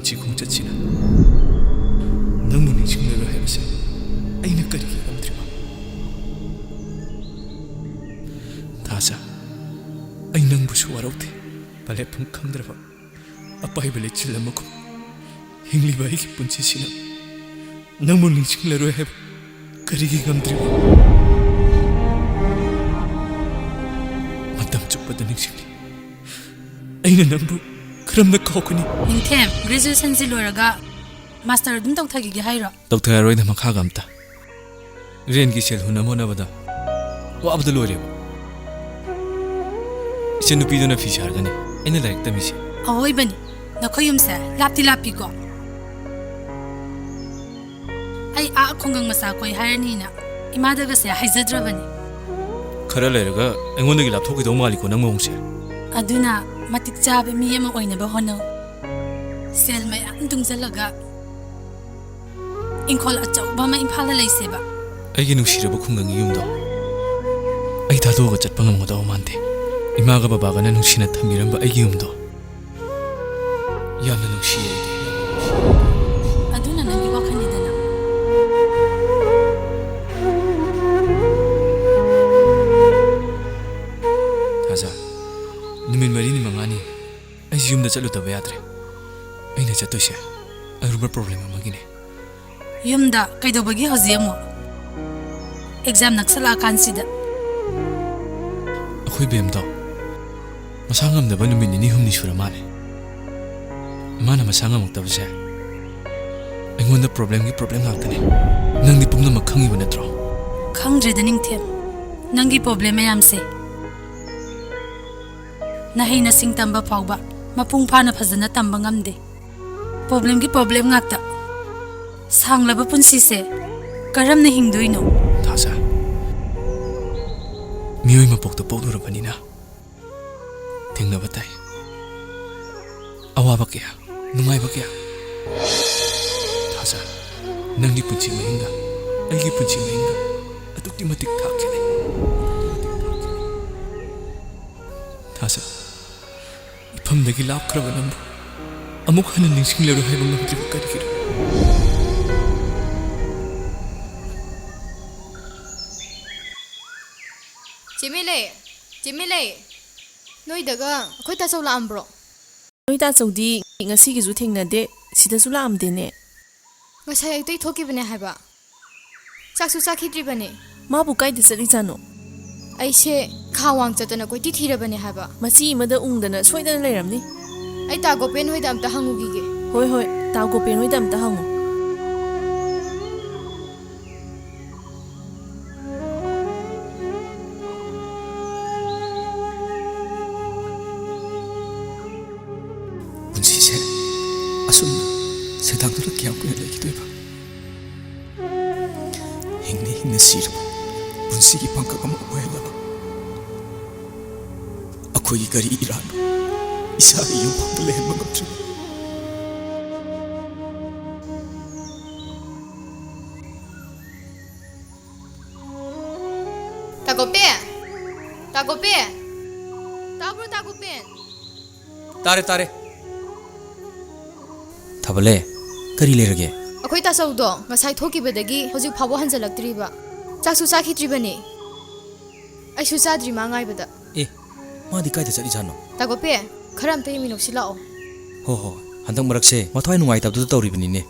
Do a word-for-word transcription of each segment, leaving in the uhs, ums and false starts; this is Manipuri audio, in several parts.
ꯁꯤ ꯈꯣꯡꯆꯠꯁꯤꯅ ꯅꯪꯕꯨ ꯅꯤꯡꯁꯤꯡꯂꯔꯣꯏ ꯍꯥꯏꯕꯁꯦ ꯑꯩꯅ ꯀꯔꯤꯒꯤ ꯉꯝꯗ꯭ꯔꯤꯕ? ꯊꯥꯖ, ꯑꯩ ꯅꯪꯕꯨꯁꯨ ꯋꯥꯔꯧꯗꯦ꯫ ꯄꯂꯦꯠꯐꯝ ꯈꯪꯗ꯭ꯔꯕ ꯑꯄꯥꯏꯕ ꯂꯩꯆꯤꯜ ꯑꯃꯒꯨꯝ ꯍꯤꯡꯂꯤꯕ ꯑꯩꯒꯤ ꯄꯨꯟꯁꯤꯁꯤꯅ ꯅꯪꯕꯨ ꯅꯤꯡꯁꯤꯡꯂꯔꯣꯏ ꯍꯥꯏꯕ ꯀꯔꯤꯒꯤ ꯉꯝꯗ꯭ꯔꯤꯕ? ꯃꯇꯝ ꯆꯨꯞꯄꯗ ꯅꯤꯡꯁꯤꯡꯂꯤ꯫ ꯑꯩꯅ ꯅꯪꯕꯨ ꯀꯔꯝꯅ ꯀꯥꯎꯒꯅꯤ? ꯅꯤꯡꯊꯦꯝ, graduationꯁꯤ ꯂꯣꯏꯔꯒ master ꯑꯗꯨꯝ ꯇꯧꯊꯈꯤꯒꯦ ꯍꯥꯏꯔꯣ? ꯇꯧꯊꯔꯔꯣꯏꯗ, ꯃꯈꯥꯒ ꯑꯝꯇ꯫ ꯔꯦꯟꯒꯤ ꯁꯦꯜ ꯍꯨꯟꯅꯕ ꯍꯣꯠꯅꯕꯗ ꯋꯥꯕꯗ ꯂꯣꯏꯔꯦꯕ꯫ ꯏꯆꯟꯅꯨꯄꯤꯗꯨꯅ ꯐꯤ ꯁꯥꯔꯒꯅꯤ ꯑꯩꯅ ꯂꯥꯏꯔꯤꯛ ꯇꯝꯃꯤꯁꯦ꯫ ꯑꯋꯣꯏꯕꯅꯤ, ꯅꯈꯣꯏ ꯌꯨꯝꯁꯦ ꯂꯥꯞꯇꯤ ꯂꯥꯞꯄꯤꯀꯣ? ꯑꯩ ꯑꯥ ꯈꯨꯡꯒꯪ ꯃꯆꯥ ꯀꯣꯏ ꯍꯥꯏꯔꯅꯤꯅ ꯏꯃꯥꯗꯒꯁꯦ ꯍꯥꯏꯖꯗ꯭ꯔꯕꯅꯤ꯫ ꯈꯔ ꯂꯩꯔꯒ ꯑꯩꯉꯣꯟꯗꯒꯤ ꯂꯥꯞꯊꯣꯛꯈꯤꯗꯧ ꯃꯥꯜꯂꯤꯀꯣ ꯅꯪ ꯃꯑꯣꯡꯁꯦ꯫ ꯑꯗꯨꯅ ꯃꯇꯤꯛ ꯆꯥꯕ ꯃꯤ ꯑꯃ ꯑꯣꯏꯅꯕ ꯍꯣꯠꯅꯧ꯫ ꯁꯦꯜ ꯃꯌꯥꯝ ꯇꯨꯡꯁꯤꯜꯂꯒ ꯏꯪꯈꯣꯜ ꯑꯆꯧꯕ ꯑꯃ ꯏꯝꯐꯥꯜꯗ ꯂꯩꯁꯦꯕ꯫ ꯑꯩꯒꯤ ꯅꯨꯡꯁꯤꯔꯕ ꯈꯨꯡꯒꯪꯒꯤ ꯌꯨꯝꯗꯣ ꯑꯩ ꯊꯥꯗꯣꯛꯑꯒ ꯆꯠꯄ ꯉꯝꯒꯗꯧꯕ ꯃꯥꯟꯗꯦ꯫ ꯏꯃꯥꯒ ꯕꯕꯥꯒꯅ ꯅꯨꯡꯁꯤꯅ ꯊꯝꯕꯤꯔꯝꯕ ꯑꯩꯒꯤ ꯌꯨꯝꯗꯣ ꯌꯥꯝꯅ ꯅꯨꯡꯁꯤꯌꯦ ꯑꯩꯗꯤ꯫ ꯑꯗꯨꯅ ꯅꯪꯒꯤ ꯋꯥꯈꯜꯅꯤꯗꯅ꯫ ꯊꯥꯖ, ꯅꯨꯃꯤꯠ ꯃꯔꯤꯅꯤ ꯃꯉꯥꯅꯤ ꯑꯩꯁꯨ ꯌꯨꯝꯗ ꯆꯠꯂꯨꯗꯕ ꯌꯥꯗ꯭ꯔꯦ꯫ ꯑꯩꯅ ꯆꯠꯇꯣꯏꯁꯦ ꯑꯔꯨꯕ problem ꯑꯃꯒꯤꯅꯦ꯫ ꯌꯨꯝꯗ ꯀꯩꯗꯧꯕꯒꯤ ꯍꯧꯖꯤꯛ ꯑꯃꯨꯛ? Exam ꯅꯛꯁꯜꯂꯛꯑꯀꯥꯟꯁꯤꯗ꯫ ꯑꯩꯈꯣꯏ ꯕꯦꯝꯗꯣ ꯃꯁꯥ ꯉꯝꯗꯕ ꯅꯨꯃꯤꯠ ꯅꯤꯅꯤ ꯍꯨꯝꯅꯤ ꯁꯨꯔ ꯃꯥꯜꯂꯦ꯫ ꯃꯥꯅ ꯃꯁꯥ ꯉꯝꯃꯛꯇꯕꯁꯦ ꯑꯩꯉꯣꯟꯗ problemꯒꯤ problem ꯉꯥꯛꯇꯅꯦ꯫ ꯅꯪꯗꯤ ꯄꯨꯝꯅꯃꯛ ꯈꯪꯉꯤꯕ ꯅꯠꯇ꯭ꯔꯣ? ꯈꯪꯗ꯭ꯔꯦꯗ ꯅꯤꯡꯊꯦꯝ, ꯅꯪꯒꯤ problem ꯃꯌꯥꯝꯁꯦ꯫ ꯅꯍꯩ ꯅꯁꯤꯡ ꯇꯝꯕ ꯐꯥꯎꯕ ꯃꯄꯨꯡ ꯐꯥꯅ ꯐꯖꯅ ꯇꯝꯕ ꯉꯝꯗꯦ꯫ Problemꯒꯤ problem ꯉꯥꯛꯇ꯫ ꯁꯥꯡꯂꯕ ꯄꯨꯟꯁꯤꯁꯦ ꯀꯔꯝꯅ ꯍꯤꯡꯗꯣꯏꯅꯣ? ꯊꯥꯖ, ꯃꯤꯑꯣꯏ ꯃꯄꯣꯛꯇ ꯄꯣꯛꯂꯨꯔꯕꯅꯤꯅ ꯊꯦꯡꯅꯕ ꯇꯥꯏ꯫ ꯑꯋꯥꯕ ꯀꯌꯥ, ꯅꯨꯡꯉꯥꯏꯕ ꯀꯌꯥ꯫ ꯊꯥꯖ, ꯅꯪꯒꯤ ꯄꯨꯟꯁꯤ ꯃꯍꯤꯡꯒ ꯑꯩꯒꯤ ꯄꯨꯟꯁꯤ ꯃꯍꯤꯡꯒ ꯑꯗꯨꯛꯀꯤ ꯃꯇꯤꯛ ꯊꯥꯛ ꯈꯦꯠꯅꯩ꯫ ꯊꯥꯖ, ꯏꯐꯝꯗꯒꯤ ꯂꯥꯞꯈ꯭ꯔꯕ ꯅꯪꯕꯨ ꯑꯃꯨꯛ ꯍꯟꯅ ꯅꯤꯡꯁꯤꯡꯂꯔꯣꯏ ꯍꯥꯏꯕ ꯉꯝꯗ꯭ꯔꯤꯕ ꯀꯔꯤꯒꯤꯅꯣ? ꯆꯦꯃꯤꯂꯩ, ꯆꯦꯃꯤꯂꯩ, ꯅꯣꯏꯗꯒ ꯑꯩꯈꯣꯏ ꯇꯥꯆꯧ ꯂꯥꯛꯑꯝꯕ꯭ꯔꯣ? ꯅꯣꯏ ꯇꯥꯆꯧꯗꯤ ꯉꯁꯤꯒꯤꯁꯨ ꯊꯦꯡꯅꯗꯦ, ꯁꯤꯗꯁꯨ ꯂꯥꯛꯑꯝꯗꯦꯅꯦ꯫ ꯉꯁꯥꯏ ꯑꯌꯨꯛꯇꯩ ꯊꯣꯛꯈꯤꯕꯅꯦ ꯍꯥꯏꯕ꯫ ꯆꯥꯛꯁꯨ ꯆꯥꯈꯤꯗ꯭ꯔꯤꯕꯅꯦ꯫ ꯃꯥꯕꯨ ꯀꯥꯏꯗ ꯆꯠꯂꯤꯖꯥꯠꯅꯣ? ꯑꯩꯁꯦ ꯈꯥ ꯋꯥꯡ ꯆꯠꯇꯅ ꯀꯣꯏꯊꯤ ꯊꯤꯔꯕꯅꯦ ꯍꯥꯏꯕ꯫ ꯃꯆꯤ ꯑꯃꯗ ꯎꯪꯗꯅ ꯁꯣꯏꯗꯅ ꯂꯩꯔꯝꯅꯤ꯫ ꯑꯩ ꯇꯥ ꯒꯣꯄꯦꯟ ꯍꯣꯏꯗ ꯑꯝꯇ ꯍꯪꯉꯨꯈꯤꯒꯦ꯫ ꯍꯣꯏ, ꯍꯣꯏ, ꯇꯥ ꯒꯣꯄꯦꯟ ꯍꯣꯏꯗ ꯑꯝꯇ ꯍꯪꯉꯨ꯫ ꯄꯨꯟꯁꯤꯁꯦ ꯑꯁꯨꯝꯅ ꯁꯦꯟꯗꯥꯡꯗꯨꯅ ꯀꯌꯥꯝ ꯀꯨꯏꯅ ꯂꯩꯈꯤꯗꯣꯏꯕ? ꯍꯤꯡꯅ ꯍꯤꯡꯅ ꯁꯤꯔꯕ ꯄꯨꯟꯁꯤꯒꯤ ꯄꯥꯡꯀꯛ ꯑꯃ ꯑꯣꯏꯍꯜꯂꯕ ꯑꯩꯈꯣꯏꯒꯤ ꯀꯔꯤ ꯏꯔꯥꯟꯅꯣ ꯏꯁꯥꯒꯤ ꯌꯨꯝꯐꯝꯗ ꯂꯩꯍꯟꯕ ꯉꯝꯗ꯭ꯔꯤꯕ? ꯇꯥꯒꯣꯄꯦ! ꯇꯥꯒꯣꯄꯦ! ꯇꯥꯕ꯭ꯔꯣ, ꯇꯥꯒꯣꯄꯦꯟ? ꯇꯥꯔꯦ, ꯇꯥꯔꯦ꯫ ꯊꯥꯕꯜꯂꯦ, ꯀꯔꯤ ꯂꯩꯔꯒꯦ? ꯑꯩꯈꯣꯏ ꯇꯥꯆꯧꯗꯣ ꯉꯁꯥꯏ ꯊꯣꯛꯈꯤꯕꯗꯒꯤ ꯍꯧꯖꯤꯛ ꯐꯥꯎꯕ ꯍꯟꯖꯜꯂꯛꯇ꯭ꯔꯤꯕ꯫ ꯆꯥꯛꯁꯨ ꯆꯥꯈꯤꯗ꯭ꯔꯤꯕꯅꯦ꯫ ꯑꯩꯁꯨ ꯆꯥꯗ꯭ꯔꯤ ꯃꯥ ꯉꯥꯏꯕꯗ꯫ ꯑꯦ, ꯃꯥꯗꯤ ꯀꯥꯏꯗ ꯆꯠꯂꯤꯖꯥꯠꯅꯣ? ꯇꯥꯒꯣꯄꯦ, ꯈꯔ ꯑꯝꯇ ꯌꯦꯡꯃꯤꯟꯅꯧꯁꯤ ꯂꯥꯛꯑꯣ꯫ ꯍꯣ ꯍꯣ, ꯍꯟꯗꯛ ꯃꯔꯛꯁꯦ ꯃꯊ꯭ꯋꯥꯏ ꯅꯨꯡꯉꯥꯏꯇꯕꯗꯨꯗ ꯇꯧꯔꯤꯕꯅꯤꯅꯦ꯫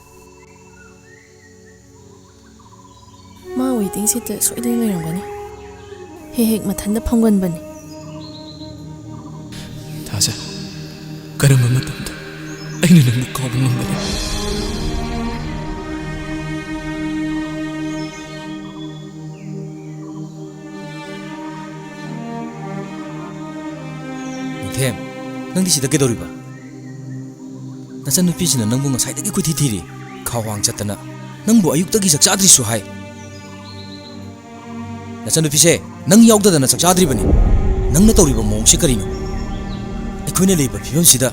ꯃꯥ ꯋꯦꯇꯤꯡ ꯁꯦꯠꯇ ꯁꯣꯏꯗꯅ ꯂꯩꯔꯝꯒꯅꯤ꯫ ꯍꯦꯛ ꯍꯦꯛ ꯃꯊꯟꯇ ꯐꯝꯒꯟꯕꯅꯤ꯫ ꯊꯥꯖ, ꯀꯔꯝꯕ ꯃꯇꯝꯗ ꯑꯩꯅ ꯅꯪꯕꯨ ꯀꯥꯎꯕ ꯉꯝꯒꯅꯤ? ꯅꯤꯡꯊꯦꯝ, ꯅꯪꯗꯤ ꯁꯤꯗ ꯀꯩꯗꯧꯔꯤꯕ? ꯅꯆꯟꯅꯨꯄꯤꯁꯤꯅ ꯅꯪꯕꯨ ꯉꯁꯥꯏꯗꯒꯤ ꯀꯣꯏꯊꯤ ꯊꯤꯔꯤ꯫ ꯈꯥ ꯋꯥꯡ ꯆꯠꯇꯅ ꯅꯪꯕꯨ ꯑꯌꯨꯛꯇꯒꯤ ꯆꯥꯛ ꯆꯥꯗ꯭ꯔꯤꯁꯨ ꯍꯥꯏ꯫ ꯅꯆꯟꯅꯨꯄꯤꯁꯦ ꯅꯪ ꯌꯥꯎꯗꯗꯅ ꯆꯥꯛ ꯆꯥꯗ꯭ꯔꯤꯕꯅꯤ꯫ ꯅꯪꯅ ꯇꯧꯔꯤꯕ ꯃꯑꯣꯡꯁꯤ ꯀꯔꯤꯅꯣ? ꯑꯩꯈꯣꯏꯅ ꯂꯩꯔꯤꯕ ꯐꯤꯕꯝꯁꯤꯗ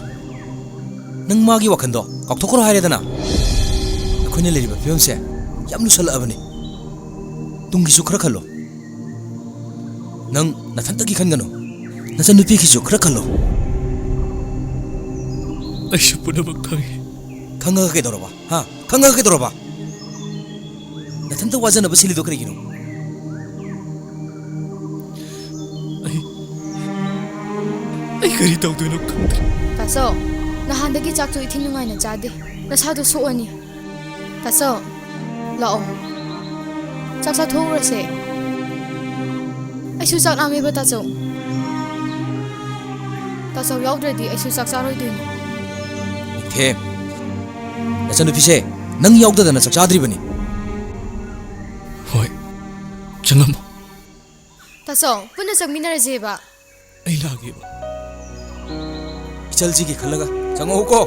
ꯅꯪ ꯃꯥꯒꯤ ꯋꯥꯈꯜꯗꯣ ꯀꯥꯎꯊꯣꯛꯈ꯭ꯔꯣ ꯍꯥꯏꯔꯦꯗꯅ꯫ ꯑꯩꯈꯣꯏꯅ ꯂꯩꯔꯤꯕ ꯐꯤꯕꯝꯁꯦ ꯌꯥꯝ ꯂꯨꯁꯜꯂꯛꯑꯕꯅꯤ꯫ ꯇꯨꯡꯒꯤꯁꯨ ꯈꯔ ꯈꯜꯂꯣ꯫ ꯅꯪ ꯅꯊꯟꯇꯒꯤ ꯈꯟꯒꯅꯨ, ꯅꯆꯟꯅꯨꯄꯤꯒꯤꯁꯨ ꯈꯔ ꯈꯜꯂꯣ꯫ ꯑꯩꯁꯨ ꯄꯨꯝꯅꯃꯛ ꯈꯪꯉꯤ꯫ ꯈꯪꯉꯒ ꯀꯩꯗꯧꯔꯕ? ꯍꯥ? ꯈꯪꯉꯒ ꯀꯩꯗꯧꯔꯕ? ꯅꯊꯟꯇ ꯋꯥꯖꯅꯕ ꯁꯤꯜꯂꯤꯗꯣ ꯀꯔꯤꯒꯤꯅꯣ? ꯑꯩ, ꯑꯩ ꯀꯔꯤ ꯇꯧꯗꯣꯏꯅꯣ ꯈꯪꯗ꯭ꯔꯦ꯫ ꯇꯥꯆꯧ, ꯅꯍꯥꯟꯗꯒꯤ ꯆꯥꯛꯇꯣ ꯏꯊꯤ ꯅꯨꯡꯉꯥꯏꯅ ꯆꯥꯗꯦ꯫ ꯅꯁꯥꯗꯣ ꯁꯣꯛꯑꯅꯤ꯫ ꯇꯥꯆꯧ, ꯂꯥꯛꯑꯣ꯫ ꯆꯥꯛ ꯆꯥꯊꯣꯛꯎꯔꯁꯦ꯫ ꯑꯩꯁꯨ ꯆꯥꯛ ꯂꯥꯝꯃꯦꯕ, ꯇꯥꯆꯧ꯫ ꯇꯥꯆꯧ ꯌꯥꯎꯗ꯭ꯔꯗꯤ ꯑꯩꯁꯨ ꯆꯥꯛ ꯆꯥꯔꯣꯏꯗꯣꯏꯅꯤ꯫ ꯅꯤꯡꯊꯦꯝ, ꯅꯆꯟꯅꯨꯄꯤꯁꯦ ꯅꯪ ꯌꯥꯎꯗꯗꯅ ꯆꯥꯛ ꯆꯥꯗ꯭ꯔꯤꯕꯅꯤ꯫ ꯍꯣꯏ, ꯆꯪꯉꯝꯃꯣ꯫ ꯇꯥꯆꯧ, ꯄꯨꯟꯅ ꯆꯪꯃꯤꯟꯅꯔꯁꯦꯕ꯫ ꯑꯩ ꯂꯥꯛꯑꯒꯦꯕ꯫ ꯏꯆꯜꯁꯤꯒꯤ ꯈꯜꯂꯒ ꯆꯪꯉꯛꯎꯀꯣ꯫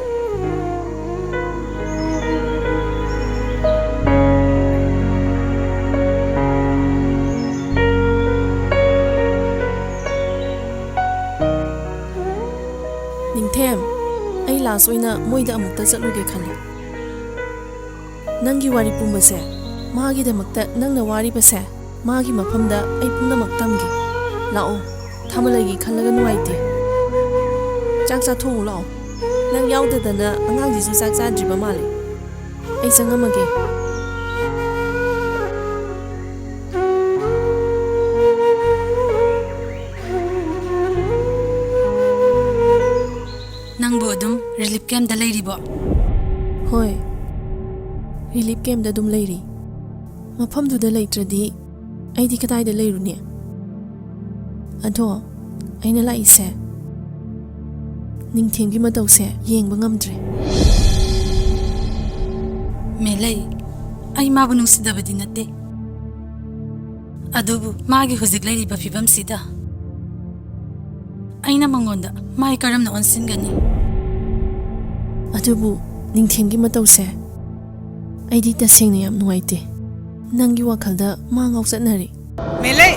ꯅꯤꯡꯊꯦꯝ, ꯑꯩ ꯂꯥꯁ ꯑꯣꯏꯅ ꯃꯣꯏꯗ ꯑꯃꯨꯛꯇ ꯆꯠꯂꯨꯒꯦ ꯈꯜꯂꯦ꯫ ꯅꯪꯒꯤ ꯋꯥꯔꯤ ꯄꯨꯝꯕꯁꯦ, ꯃꯥꯒꯤꯗꯃꯛꯇ ꯅꯪꯅ ꯋꯥꯔꯤꯕꯁꯦ, ꯃꯥꯒꯤ ꯃꯐꯝꯗ ꯑꯩ ꯄꯨꯝꯅꯃꯛ ꯇꯝꯒꯦ꯫ ꯂꯥꯛꯑꯣ, ꯊꯥꯃꯂꯩꯒꯤ ꯈꯜꯂꯒ ꯅꯨꯡꯉꯥꯏꯇꯦ꯫ ꯆꯥꯛ ꯆꯥꯊꯣꯛꯎ ꯂꯥꯛꯑꯣ꯫ ꯅꯪ ꯌꯥꯎꯗꯗꯅ ꯑꯉꯥꯡꯁꯤꯁꯨ ꯆꯥꯛ ꯆꯥꯗ꯭ꯔꯤꯕ ꯃꯥꯜꯂꯦ꯫ ꯑꯩ ꯆꯪꯉꯝꯃꯒꯦ꯫ ꯅꯪꯕꯨ ꯑꯗꯨꯝ ꯔꯤꯂꯤꯐ ꯀꯦꯝꯞꯇ ꯂꯩꯔꯤꯕꯣ? ꯍꯣꯏ, ꯔꯤꯂꯤꯐ ꯀꯦꯝꯞꯇ ꯑꯗꯨꯝ ꯂꯩꯔꯤ꯫ ꯃꯐꯝꯗꯨꯗ ꯂꯩꯇ꯭ꯔꯗꯤ ꯑꯩꯗꯤ ꯀꯗꯥꯏꯗ ꯂꯩꯔꯨꯅꯤ? ꯑꯗꯣ ꯑꯩꯅ ꯂꯥꯛꯏꯁꯦ ꯅꯤꯡꯊꯦꯝꯒꯤ ꯃꯇꯧꯁꯦ ꯌꯦꯡꯕ ꯉꯝꯗ꯭ꯔꯦ꯫ ꯃꯦꯂꯩ, ꯑꯩ ꯃꯥꯕꯨ ꯅꯨꯡꯁꯤꯗꯕꯗꯤ ꯅꯠꯇꯦ, ꯑꯗꯨꯕꯨ ꯃꯥꯒꯤ ꯍꯧꯖꯤꯛ ꯂꯩꯔꯤꯕ ꯐꯤꯕꯝꯁꯤꯗ ꯑꯩꯅ ꯃꯉꯣꯟꯗ ꯃꯥꯏ ꯀꯔꯝꯅ ꯑꯣꯟꯁꯤꯟꯒꯅꯤ? ꯑꯗꯨꯕꯨ ꯅꯤꯡꯊꯦꯝꯒꯤ ꯃꯇꯧꯁꯦ ꯑꯩꯗꯤ ꯇꯁꯦꯡꯅ ꯌꯥꯝ ꯅꯨꯡꯉꯥꯏꯇꯦ꯫ ꯅꯪꯒꯤ ꯋꯥꯈꯜꯗ ꯃꯥ ꯉꯥꯎꯆꯠꯅꯔꯤ꯫ ꯃꯦꯂꯩ!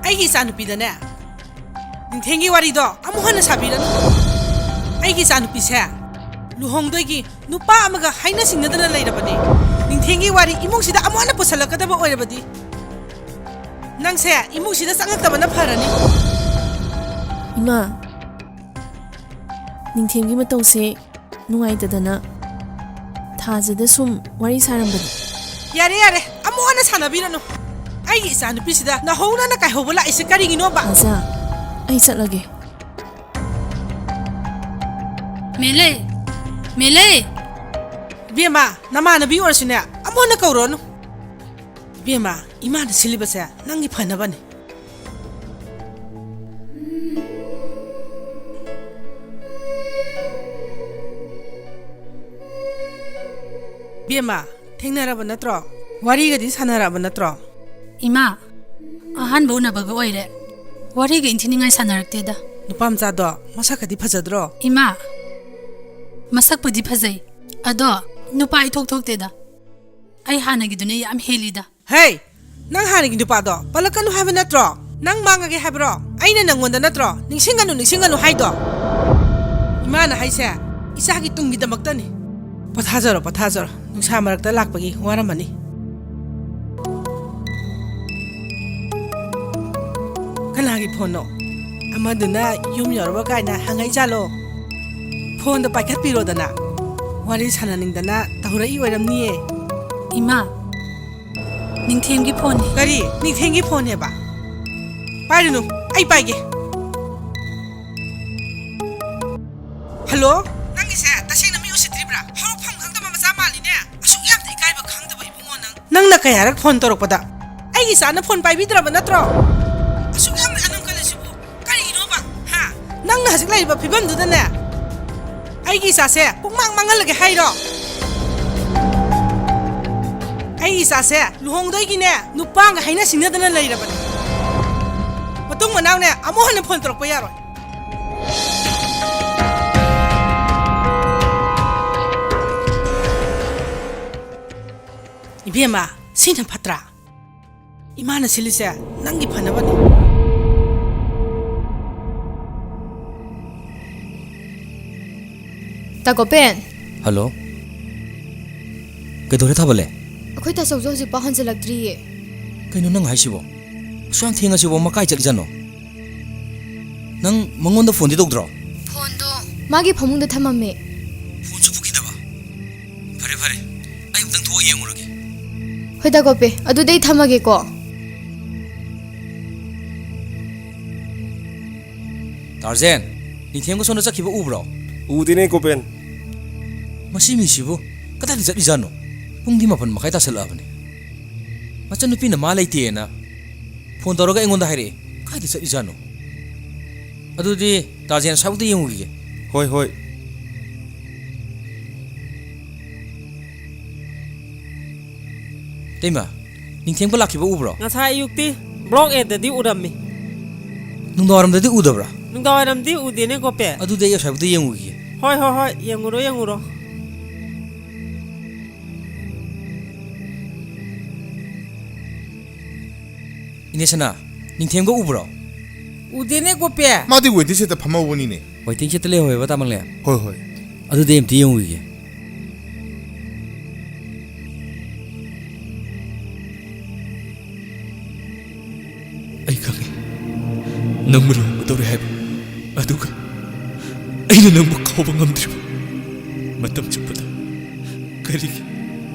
ꯑꯩꯒꯤ ꯏꯆꯥꯅꯨꯄꯤꯗꯅꯦ, ꯅꯤꯡꯊꯦꯝꯒꯤ ꯋꯥꯔꯤꯗꯣ ꯑꯃꯨꯛ ꯍꯟꯅ ꯁꯥꯕꯤꯔꯅꯨ꯫ ꯑꯩꯒꯤ ꯏꯆꯥꯅꯨꯄꯤꯁꯦ ꯂꯨꯍꯣꯡꯗꯣꯏꯒꯤ ꯅꯨꯄꯥ ꯑꯃꯒ ꯍꯥꯏꯅ ꯁꯤꯡꯅꯗꯅ ꯂꯩꯔꯕꯅꯦ꯫ ꯅꯤꯡꯊꯦꯝꯒꯤ ꯋꯥꯔꯤ ꯏꯃꯨꯡꯁꯤꯗ ꯑꯃꯨꯛ ꯍꯟꯅ ꯄꯨꯁꯜꯂꯛꯀꯗꯕ ꯑꯣꯏꯔꯕꯗꯤ ꯅꯪꯁꯦ ꯏꯃꯨꯡꯁꯤꯗ ꯆꯪꯉꯛꯇꯕꯅ ꯐꯔꯅꯤ꯫ ꯏꯃꯥ, ꯅꯤꯡꯊꯦꯝꯒꯤ ꯃꯇꯧꯁꯦ ꯅꯨꯡꯉꯥꯏꯇꯗꯅ ꯊꯥꯖꯗ ꯁꯨꯝ ꯋꯥꯔꯤ ꯁꯥꯔꯝꯕꯅꯤ꯫ ꯌꯥꯔꯦ, ꯌꯥꯔꯦ, ꯑꯃꯨꯛ ꯍꯟꯅ ꯁꯥꯟꯅꯕꯤꯔꯅꯨ꯫ ꯑꯩꯒꯤ ꯏꯆꯥꯅꯨꯄꯤꯁꯤꯗ ꯅꯧꯍꯧꯅꯅ ꯀꯥꯏꯍꯧꯕ ꯂꯥꯛꯏꯁꯦ ꯀꯔꯤꯒꯤꯅꯣꯕ? ꯊꯥꯖ, ꯑꯩ ꯆꯠꯂꯒꯦ꯫ ꯃꯦꯂꯩ! ꯃꯦꯂꯩ! ꯏꯕꯦꯝꯃ, ꯅꯃꯥꯟꯅꯕꯤ ꯑꯣꯏꯔꯁꯨꯅꯦ, ꯑꯃꯨꯛ ꯍꯟꯅ ꯀꯧꯔꯨꯔꯅꯨ꯫ ꯏꯕꯦꯝꯃ, ꯏꯃꯥꯅ ꯁꯤꯜꯂꯤꯕꯁꯦ ꯅꯪꯒꯤ ꯐꯅꯕꯅꯦ꯫ ꯏꯕꯦꯝꯃ, ꯊꯦꯡꯅꯔꯕ ꯅꯠꯇ꯭ꯔꯣ? ꯋꯥꯔꯤꯒꯗꯤ ꯁꯥꯟꯅꯔꯕ ꯅꯠꯇ꯭ꯔꯣ? ꯏꯃꯥ, ꯑꯍꯥꯟꯕ ꯎꯅꯕꯒ ꯑꯣꯏꯔꯦ꯫ ꯋꯥꯔꯤꯒ ꯏꯟꯊꯤꯅꯤꯡꯉꯥꯏ ꯁꯥꯟꯅꯔꯛꯇꯦꯗ꯫ ꯅꯨꯄꯥ ꯃꯆꯥꯗꯣ ꯃꯁꯛꯀꯗꯤ ꯐꯖꯗ꯭ꯔꯣ? ꯏꯃꯥ, ꯃꯁꯛꯄꯨꯗꯤ ꯐꯖꯩ, ꯑꯗꯣ ꯅꯨꯄꯥ ꯏꯊꯣꯛ ꯊꯣꯛꯇꯦꯗ꯫ ꯑꯩ ꯍꯥꯟꯅꯒꯤꯗꯨꯅ ꯌꯥꯝ ꯍꯦꯜꯂꯤꯗ꯫ ꯍꯦ! ꯅꯪ ꯍꯥꯟꯅꯒꯤ ꯅꯨꯄꯥꯗꯣ ꯄꯜꯂꯛꯀꯅꯨ ꯍꯥꯏꯕ ꯅꯠꯇ꯭ꯔꯣ? ꯅꯪ ꯃꯥꯡꯉꯒꯦ ꯍꯥꯏꯕ꯭ꯔꯣ? ꯑꯩꯅ ꯅꯪꯉꯣꯟꯗ ꯅꯠꯇ꯭ꯔꯣ "ꯅꯤꯡꯁꯤꯡꯒꯅꯨ, ꯅꯤꯡꯁꯤꯡꯒꯅꯨ" ꯍꯥꯏꯗꯣ? ꯏꯃꯥꯅ ꯍꯥꯏꯁꯦ ꯏꯆꯥꯒꯤ ꯇꯨꯡꯒꯤꯗꯃꯛꯇꯅꯤ꯫ ꯄꯣꯊꯥꯖꯔꯣ, ꯄꯣꯊꯥꯖꯔꯣ꯫ ꯅꯨꯡꯁꯥ ꯃꯔꯛꯇ ꯂꯥꯛꯄꯒꯤ ꯋꯥꯔꯝꯃꯅꯤ꯫ ꯀꯅꯥꯒꯤ ꯐꯣꯟꯅꯣ? ꯑꯃꯗꯨꯅ ꯌꯨꯝ ꯌꯧꯔꯕ ꯀꯥꯏꯅ ꯍꯪꯉꯛꯏꯖꯥꯠꯂꯣ? ꯐꯣꯟꯗꯣ ꯄꯥꯏꯈꯠꯄꯤꯔꯣꯗꯅ꯫ ꯋꯥꯔꯤ ꯁꯥꯟꯅꯅꯤꯡꯗꯅ ꯇꯧꯔꯛꯏ ꯑꯣꯏꯔꯝꯅꯤꯌꯦ꯫ ꯏꯃꯥ, ꯅꯤꯡꯊꯦꯝꯒꯤ ꯐꯣꯟꯅꯤ꯫ ꯀꯔꯤ? ꯅꯤꯡꯊꯦꯝꯒꯤ ꯐꯣꯟꯅꯦꯕ? ꯄꯥꯏꯔꯨꯅꯨ, ꯑꯩ ꯄꯥꯏꯒꯦ꯫ ꯍꯜꯂꯣ? ꯅꯪꯒꯤꯁꯦ ꯇꯁꯦꯡꯅ ꯃꯤ ꯎꯁꯤꯠꯇ꯭ꯔꯤꯕ꯭ꯔꯥ? ꯍꯧꯔꯛꯐꯝ ꯈꯪꯗꯕ ꯃꯆꯥ ꯃꯥꯜꯂꯤꯅꯦ꯫ ꯑꯁꯨꯛ ꯌꯥꯝꯅ ꯏꯀꯥꯏꯕ ꯈꯪꯗꯕ ꯏꯕꯨꯡꯉꯣ ꯅꯪ꯫ ꯅꯪꯅ ꯀꯌꯥꯔꯛ ꯐꯣꯟ ꯇꯧꯔꯛꯄꯗ ꯑꯩꯒꯤ ꯏꯆꯥꯅ ꯐꯣꯟ ꯄꯥꯏꯕꯤꯗ꯭ꯔꯕ ꯅꯠꯇ꯭ꯔꯣ? ꯑꯁꯨꯛ ꯌꯥꯝꯅ ꯑꯅꯝ ꯀꯜꯂꯤꯁꯤꯕꯨ ꯀꯔꯤꯒꯤꯅꯣꯕ? ꯍꯥ? ꯅꯪꯅ ꯍꯧꯖꯤꯛ ꯂꯩꯔꯤꯕ ꯐꯤꯕꯝꯗꯨꯗꯅꯦ ꯑꯩꯒꯤ ꯏꯆꯥꯁꯦ ꯄꯨꯡꯃꯥꯡ ꯃꯥꯡꯍꯜꯂꯒꯦ ꯍꯥꯏꯔꯣ? ꯑꯩꯒꯤ ꯏꯆꯥꯁꯦ ꯂꯨꯍꯣꯡꯗꯣꯏꯒꯤꯅꯦ ꯅꯨꯄꯥꯒ ꯍꯥꯏꯅ ꯁꯤꯡꯅꯗꯅ ꯂꯩꯔꯕꯅꯦ꯫ ꯃꯇꯨꯡ ꯃꯅꯥꯎꯅꯦ ꯑꯃꯨꯛ ꯍꯟꯅ ꯐꯣꯟ ꯇꯧꯔꯛꯄ ꯌꯥꯔꯣꯏ꯫ ꯏꯕꯦꯝꯃ, ꯁꯤꯅ ꯐꯠꯇ꯭ꯔꯥ? ꯏꯃꯥꯅ ꯁꯤꯜꯂꯤꯁꯦ ꯅꯪꯒꯤ ꯐꯅꯕꯅꯤ꯫ ꯇꯥꯀꯣꯄꯦꯟ꯫ ꯍꯜꯂꯣ꯫ ꯀꯩꯗꯧꯔꯦ ꯊꯥꯕꯜꯂꯦ? ꯑꯩꯈꯣꯏ ꯇꯥꯆꯧꯁꯨ ꯍꯧꯖꯤꯛꯐꯥꯎ ꯍꯟꯖꯤꯜꯂꯛꯇ꯭ꯔꯤꯌꯦ꯫ ꯀꯩꯅꯣ ꯅꯪ ꯍꯥꯏꯁꯤꯕꯣ? ꯑꯁꯨꯛ ꯌꯥꯝ ꯊꯦꯡꯉꯁꯤꯕꯣ ꯃꯥ ꯀꯥꯏ ꯆꯠꯂꯤꯖꯥꯠꯅꯣ? ꯅꯪ ꯃꯉꯣꯟꯗ ꯐꯣꯟꯗꯤ ꯇꯧꯗ꯭ꯔꯣ? ꯐꯣꯟꯗꯣ ꯃꯥꯒꯤ ꯐꯃꯨꯡꯗ ꯊꯝꯃꯝꯃꯦ꯫ ꯐꯣꯟꯁꯨ ꯄꯨꯈꯤꯗꯕ? ꯐꯔꯦ, ꯐꯔꯦ, ꯑꯩ ꯑꯃꯨꯛꯇꯪ ꯊꯣꯛꯑ ꯌꯦꯡꯉꯨꯔꯒꯦ꯫ ꯍꯣꯏ, ꯗꯥ ꯒꯣꯄꯦ, ꯑꯗꯨꯗꯤ ꯑꯩ ꯊꯝꯃꯒꯦꯀꯣ꯫ ꯇꯥꯔꯖꯦꯟ, ꯅꯤꯡꯊꯦꯝꯒ ꯁꯣꯝꯗ ꯆꯠꯈꯤꯕ ꯎꯕ꯭ꯔꯣ? ꯎꯗꯦꯅꯦ, ꯒꯣꯄꯦꯟ꯫ ꯃꯁꯤ ꯃꯤꯁꯤꯕꯨ ꯀꯗꯥꯏꯗ ꯆꯠꯂꯤꯖꯥꯠꯅꯣ? ꯄꯨꯡꯗꯤ ꯃꯥꯄꯟ ꯃꯈꯥꯏ ꯇꯥꯁꯜꯂꯛꯑꯕꯅꯤ꯫ ꯃꯆꯟꯅꯨꯄꯤꯅ ꯃꯥ ꯂꯩꯇꯦꯅ ꯐꯣꯟ ꯇꯧꯔꯒ ꯑꯩꯉꯣꯟꯗ ꯍꯥꯏꯔꯛꯑꯦ꯫ ꯀꯥꯏꯗ ꯆꯠꯂꯤꯖꯥꯠꯅꯣ? ꯑꯗꯨꯗꯤ ꯇꯥꯔꯖꯦꯟ, ꯑꯁ꯭ꯋꯥꯏꯐꯥꯎꯗ ꯌꯦꯡꯉꯨꯈꯤꯒꯦ꯫ ꯍꯣꯏ, ꯍꯣꯏ꯫ ꯏꯇꯩꯃ, ꯅꯤꯡꯊꯦꯝꯒ ꯂꯥꯛꯈꯤꯕ ꯎꯕ꯭ꯔꯣ? ꯉꯁꯥꯏ ꯑꯌꯨꯛꯇꯤ ꯕ꯭ꯂꯣꯛ ꯑꯦꯗꯗꯤ ꯎꯔꯝꯃꯤ꯫ ꯅꯨꯡꯗꯥꯡꯋꯥꯏꯔꯝꯗꯗꯤ ꯎꯗꯕ꯭ꯔꯥ? ꯅꯨꯡꯗꯥꯡꯋꯥꯏꯔꯝꯗꯤ ꯎꯗꯦꯅꯦ, ꯒꯣꯄꯦ꯫ ꯑꯗꯨꯗꯤ ꯑꯩ ꯑꯁ꯭ꯋꯥꯏꯐꯥꯎꯗ ꯌꯦꯡꯉꯨꯈꯤꯒꯦ꯫ ꯍꯣꯏ, ꯍꯣꯏ, ꯍꯣꯏ, ꯌꯦꯡꯉꯨꯔꯣ, ꯌꯦꯡꯉꯨꯔꯣ꯫ ꯏꯅꯦ ꯁꯅꯥ, ꯅꯤꯡꯊꯦꯝꯒ ꯎꯕ꯭ꯔꯣ? ꯎꯗꯦꯅꯦ, ꯒꯣꯄꯦ꯫ ꯃꯥꯗꯤ ꯋꯦꯇꯤꯡ ꯁꯦꯠꯇ ꯐꯝꯍꯧꯕꯅꯤꯅꯦ꯫ ꯋꯦꯇꯤꯡ ꯁꯦꯠꯇ ꯂꯩꯍꯧꯋꯦꯕ, ꯇꯥꯃꯪꯂꯦ? ꯍꯣꯏ, ꯍꯣꯏ꯫ ꯑꯗꯨꯗꯤ ꯑꯩ ꯑꯝꯇ ꯌꯦꯡꯉꯨꯈꯤꯒꯦ꯫ ꯑꯩ ꯈꯪꯉꯤ, ꯅꯪꯕꯨ ꯂꯨꯍꯣꯡꯒꯗꯧꯔꯦ ꯍꯥꯏꯕ꯫ ꯑꯗꯨꯒ ꯑꯩꯅ ꯅꯪꯕꯨ ꯀꯥꯎꯕ ꯉꯝꯗ꯭ꯔꯤꯕ꯫ ꯃꯇꯝ ꯆꯨꯞꯄꯗ ꯀꯔꯤꯒꯤ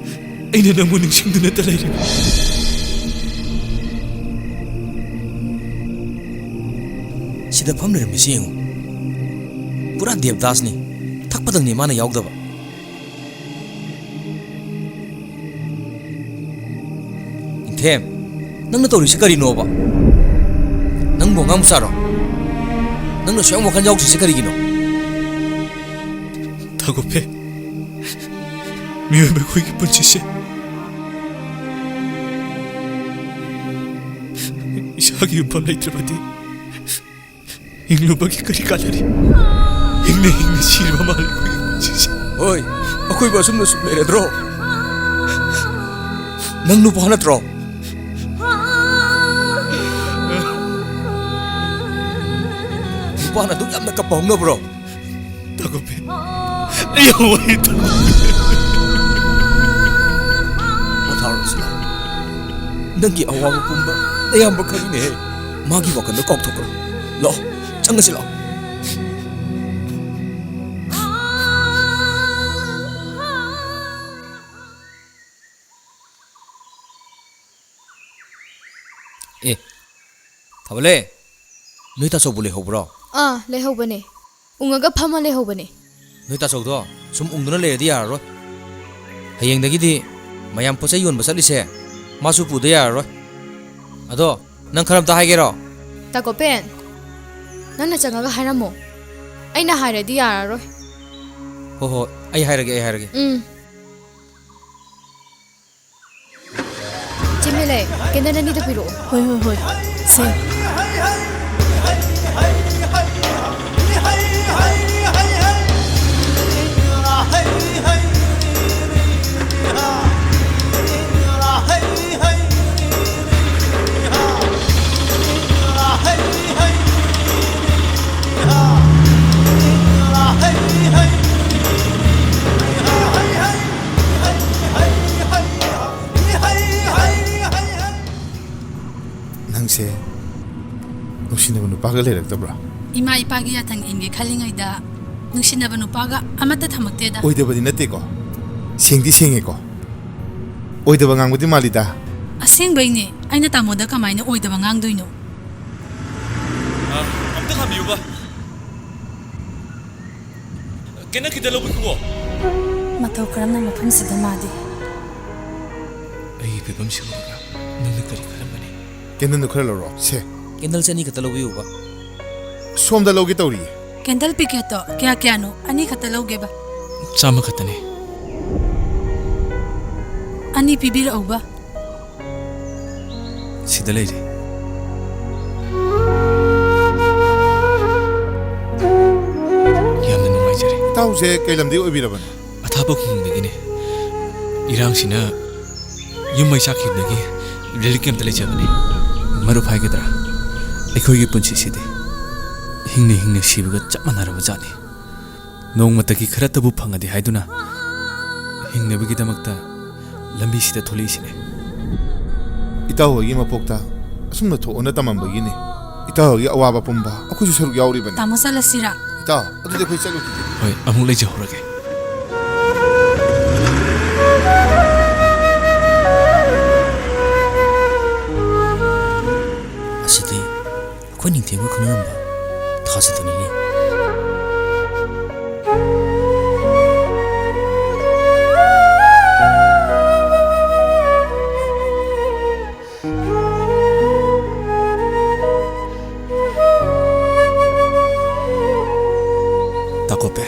ꯑꯩꯅ ꯅꯪꯕꯨ ꯅꯤꯡꯁꯤꯡꯗꯨꯅꯇ ꯂꯩꯔꯤꯕ? ꯁꯤꯗ ꯐꯝ ꯂꯩꯔꯝꯃꯤꯁꯤ ꯌꯦꯡꯉꯨ, ꯄꯨꯔꯥ ꯗꯦꯕꯗꯥꯁꯅꯤ꯫ ꯊꯛꯄꯗꯪꯅꯤ ꯃꯥꯅ ꯌꯥꯎꯗꯕ꯫ ꯅꯤꯡꯊꯦꯝ, ꯅꯪꯅ ꯇꯧꯔꯤꯁꯤ ꯀꯔꯤꯅꯣꯕ? ꯅꯪꯕꯨ ꯑꯉꯥꯡ ꯃꯆꯥꯔꯣ? ꯅꯪꯅ ꯁꯨꯌꯥꯝ ꯋꯥꯈꯜ ꯌꯥꯎꯗ꯭ꯔꯤꯁꯤ ꯀꯔꯤꯒꯤꯅꯣ? ꯊꯥꯒꯣꯄꯦ, ꯃꯤꯑꯣꯏꯕ ꯑꯩꯈꯣꯏꯒꯤ ꯄꯨꯟꯁꯤꯁꯦ ꯏꯁꯥꯒꯤ ꯌꯨꯝꯐꯝ ꯂꯩꯇ꯭ꯔꯕꯗꯤ ꯍꯤꯡꯂꯨꯕꯒꯤ ꯀꯔꯤ ꯀꯥꯟꯅꯔꯤ? ꯍꯤꯡꯅ ꯍꯤꯡꯅ ꯁꯤꯔꯕ ꯃꯥꯜꯂꯦ ꯑꯩꯈꯣꯏꯒꯤ ꯄꯨꯟꯁꯤꯁꯦ꯫ ꯍꯣꯏ, ꯑꯩꯈꯣꯏꯕꯨ ꯑꯁꯨꯝꯅ ꯁꯨꯝ ꯂꯩꯔꯗ꯭ꯔꯣ? ꯅꯪ ꯅꯨꯄꯥ ꯅꯠꯇ꯭ꯔꯣ? ꯅꯨꯄꯥꯅ ꯑꯗꯨꯛ ꯌꯥꯝꯅ ꯀꯞꯄ ꯍꯧꯅꯕ꯭ꯔꯣ? ꯊꯥꯒꯣꯄꯦ, ꯑꯩ ꯌꯥꯝ ꯋꯥꯏ, ꯊꯥꯒꯣꯄꯦ꯫ ꯄꯣꯊꯥꯔꯣ ꯁꯤꯂꯥ꯫ ꯅꯪꯒꯤ ꯑꯋꯥꯕ ꯄꯨꯝꯕ ꯅꯌꯥꯝꯕ ꯈꯪꯉꯤꯅꯦꯍꯦ꯫ ꯃꯥꯒꯤ ꯋꯥꯈꯜꯗꯣ ꯀꯥꯎꯊꯣꯛꯈ꯭ꯔꯣ꯫ ꯂꯥꯛꯑꯣ, ꯆꯪꯉꯁꯤ ꯂꯥꯛꯑꯣ꯫ ꯑꯦ, ꯊꯥꯕꯂꯦ, ꯅꯣꯏ ꯇꯥꯆꯧꯕꯨ ꯂꯩꯍꯧꯕ꯭ꯔꯣ? ꯑꯥ, ꯂꯩꯍꯧꯕꯅꯦ꯫ ꯎꯪꯉꯒ ꯐꯝꯃ ꯂꯩꯍꯧꯕꯅꯦ꯫ ꯅꯣꯏ ꯇꯥꯆꯧꯗꯣ ꯁꯨꯝ ꯎꯪꯗꯨꯅ ꯂꯩꯔꯗꯤ ꯌꯥꯔꯔꯣꯏ꯫ ꯍꯌꯦꯡꯗꯒꯤꯗꯤ ꯃꯌꯥꯝ ꯄꯣꯠ ꯆꯩ ꯌꯣꯟꯕ ꯆꯠꯂꯤꯁꯦ ꯃꯥꯁꯨ ꯄꯨꯗ ꯌꯥꯔꯔꯣꯏ꯫ ꯑꯗꯣ, ꯅꯪ ꯈꯔ ꯑꯝꯇ ꯍꯥꯏꯒꯦꯔꯣ? ꯇꯥꯀꯣꯄꯦꯟ, ꯅꯪꯅ ꯆꯪꯉꯒ ꯍꯥꯏꯔꯝꯃꯣ꯫ ꯑꯩꯅ ꯍꯥꯏꯔꯗꯤ ꯌꯥꯔꯔꯣꯏ꯫ ꯍꯣ ꯍꯣ, ꯑꯩ ꯍꯥꯏꯔꯒꯦ, ꯑꯩ ꯍꯥꯏꯔꯒꯦ꯫ ꯎꯝ꯫ ꯆꯦ ꯃꯦꯂꯩ, ꯀꯦꯟꯗꯜ ꯑꯅꯤꯗ ꯄꯤꯔꯛꯑꯣ꯫ ꯍꯣꯏ, ꯍꯣꯏ, ꯍꯣꯏ꯫ ꯁꯦ꯫ ꯅꯪꯁꯦ ꯅꯨꯡꯁꯤꯅꯕ ꯅꯨꯄꯥꯒ ꯂꯩꯔꯛꯇꯕ꯭ꯔꯥ? ꯏꯃꯥ ꯏꯄꯥꯒꯤ ꯌꯥꯊꯪ ꯏꯟꯒꯦ ꯈꯜꯂꯤꯉꯩꯗ ꯅꯨꯡꯁꯤꯅꯕ ꯅꯨꯄꯥꯒ ꯑꯃꯠꯇ ꯊꯝꯃꯛꯇꯦꯗ꯫ ꯑꯣꯏꯗꯕꯗꯤ ꯅꯠꯇꯦꯀꯣ? ꯁꯦꯡꯗꯤ ꯁꯦꯡꯉꯦꯀꯣ? ꯑꯣꯏꯗꯕ ꯉꯥꯡꯕꯗꯤ ꯃꯥꯜꯂꯤꯗ꯫ ꯑꯁꯦꯡꯕꯩꯅꯦ, ꯑꯩꯅ ꯇꯥꯃꯣꯗ ꯀꯃꯥꯏꯅ ꯑꯣꯏꯗꯕ ꯉꯥꯡꯗꯣꯏꯅꯣ? ꯑ, ꯑꯝꯇ ꯈꯥꯝꯕꯤꯌꯨꯕ꯫ ꯀꯦꯟꯗꯜ ꯈꯤꯇ ꯂꯧꯕꯤꯈꯣ꯫ ꯃꯇꯧ ꯀꯔꯝꯅ ꯃꯐꯝꯁꯤꯗ ꯃꯥꯗꯤ? ꯑꯩꯒꯤ ꯐꯤꯕꯝꯁꯤ ꯎꯔꯒ ꯅꯪꯅ ꯀꯔꯤ ꯈꯜꯂꯝꯒꯅꯤ? ꯀꯦꯟꯗꯜꯗꯨ ꯈꯔ ꯂꯧꯔꯣ꯫ ꯁꯦ꯫ ꯀꯦꯟꯗꯜꯁꯦ ꯑꯅꯤ ꯈꯛꯇ ꯂꯧꯕꯤꯌꯨꯕ꯫ ꯁꯣꯝꯗ ꯂꯧꯒꯦ ꯇꯧꯔꯤꯌꯦ꯫ ꯀꯦꯟꯗꯜ ꯄꯤꯀꯦꯠꯇꯣ ꯀꯌꯥ ꯀꯌꯥꯅꯣ? ꯑꯅꯤ ꯈꯛꯇ ꯂꯧꯒꯦꯕ꯫ ꯆꯥꯝꯃ ꯈꯛꯇꯅꯦ꯫ ꯑꯅꯤ ꯄꯤꯕꯤꯔꯛꯎꯕ꯫ ꯁꯤꯗ ꯂꯩꯔꯦ꯫ ꯌꯥꯝꯅ ꯅꯨꯡꯉꯥꯏꯖꯔꯦ꯫ ꯏꯇꯥꯎꯁꯦ ꯀꯩ ꯂꯝꯗꯒꯤ ꯑꯣꯏꯕꯤꯔꯕꯅꯣ? ꯑꯊꯥꯞꯄ ꯈꯨꯡꯒꯪꯗꯒꯤꯅꯦ꯫ ꯏꯔꯥꯡꯁꯤꯅ ꯌꯨꯝ ꯃꯩ ꯆꯥꯛꯈꯤꯕꯗꯒꯤ ꯔꯤꯂꯤꯐ ꯀꯦꯝꯞꯇ ꯂꯩꯖꯕꯅꯦ꯫ ꯃꯔꯨꯞ ꯍꯥꯏꯒꯗ꯭ꯔꯥ, ꯑꯩꯈꯣꯏꯒꯤ ꯄꯨꯟꯁꯤꯁꯤꯗꯤ ꯍꯤꯡꯅ ꯍꯤꯡꯅ ꯁꯤꯕꯒ ꯆꯞ ꯃꯥꯟꯅꯔꯕ ꯖꯥꯠꯅꯤ꯫ ꯅꯣꯡꯃꯇꯒꯤ ꯈꯔꯇꯕꯨ ꯐꯪꯉꯗꯤ ꯍꯥꯏꯗꯨꯅ ꯍꯤꯡꯅꯕꯒꯤꯗꯃꯛꯇ ꯂꯝꯕꯤꯁꯤꯗ ꯊꯣꯛꯂꯛꯏꯁꯤꯅꯦ꯫ ꯏꯇꯥꯎ ꯍꯣꯏꯒꯤ ꯃꯄꯣꯛꯇ ꯑꯁꯨꯝꯅ ꯊꯣꯛꯑꯣꯅ ꯇꯝꯃꯝꯕꯒꯤꯅꯦ꯫ ꯏꯇꯥꯎ ꯍꯣꯏꯒꯤ ꯑꯋꯥꯕ ꯄꯨꯝꯕ ꯑꯩꯈꯣꯏꯁꯨ ꯁꯔꯨꯛ ꯌꯥꯎꯔꯤꯕꯅꯤ꯫ ꯇꯥꯃꯣ, ꯆꯠꯂꯁꯤꯔꯥ? ꯏꯇꯥꯎ, ꯑꯗꯨꯗꯤ ꯑꯩꯈꯣꯏ ꯆꯠꯂꯨꯈꯤꯒꯦ꯫ ꯍꯣꯏ, ꯑꯃꯨꯛ ꯂꯩꯖꯍꯧꯔꯒꯦ꯫ ꯁꯤꯗꯤ ꯑꯩꯈꯣꯏ ꯅꯤꯡꯊꯦꯝꯒ ꯈꯪꯅꯔꯝꯕ ꯊꯥꯖꯗꯨꯅꯤꯅꯦ꯫ ꯇꯥꯀꯣꯄꯦ,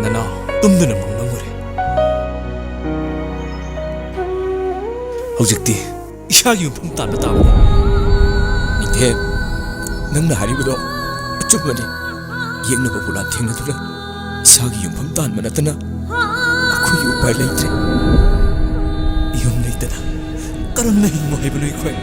ꯅꯅꯥꯎ ꯇꯨꯝꯗꯅ ꯃꯪꯂꯝꯃꯨꯔꯦ꯫ ꯍꯧꯖꯤꯛꯇꯤ ꯏꯁꯥꯒꯤ ꯌꯨꯝꯐꯝ ꯇꯥꯟꯕ ꯇꯥꯕꯅꯤ꯫ ꯅꯤꯡꯊꯦꯝ, ꯅꯪꯅ ꯍꯥꯏꯔꯤꯕꯗꯣ ꯑꯆꯨꯝꯕꯅꯤ꯫ ꯌꯦꯛꯅꯕꯕꯨ ꯂꯥꯟꯊꯦꯡꯅꯗꯨꯅ ꯏꯁꯥꯒꯤ ꯌꯨꯝꯐꯝ ꯇꯥꯟꯕ ꯅꯠꯇꯅ ꯑꯩꯈꯣꯏꯒꯤ ꯎꯄꯥꯏ ꯂꯩꯇ꯭ꯔꯦ꯫ ꯌꯨꯝ ꯂꯩꯇꯅ ꯀꯔꯝꯅ ꯍꯤꯡꯉꯨ ꯍꯥꯏꯕꯅꯣ ꯑꯩꯈꯣꯏ?